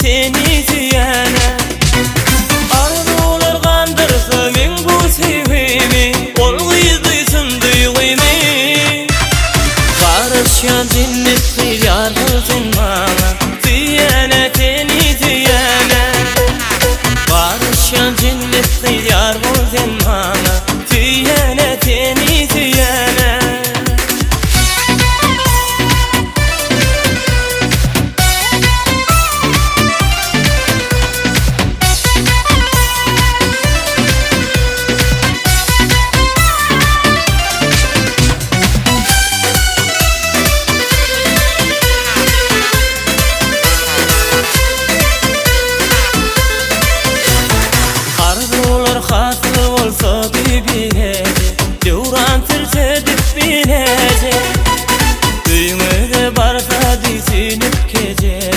seni söýene. Arzuwlar gandyrsa meň bu söýgimi, Ol gyz duýsun duýgymy. Garaşýan jennet gyz ýar bol sen maňa, Söýene seni söýene. Garaşýan jennet gyz ýar bol sen maňa, Söýene seni söýene. Arzuwlar hasyl bolsa bileje, Döwran sürse dip bileje. Öýüňize barsa düýsünip gejede,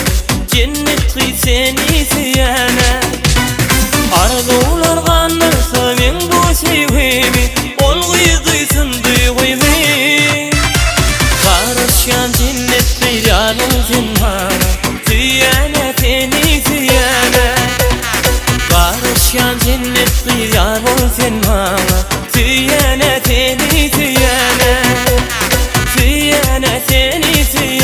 Jennet gyz seni söýene. Arzuwlar gandyrsa meň bu söýgimi, Ol gyz duýsun duýgymy. Garaşýan jennet gyz ýalyň sen maňa, Söýene seni söýene. Garaşýan jennet gyz ýar bol sen maňa, Söýene seni söýene. Söýene seni söýene.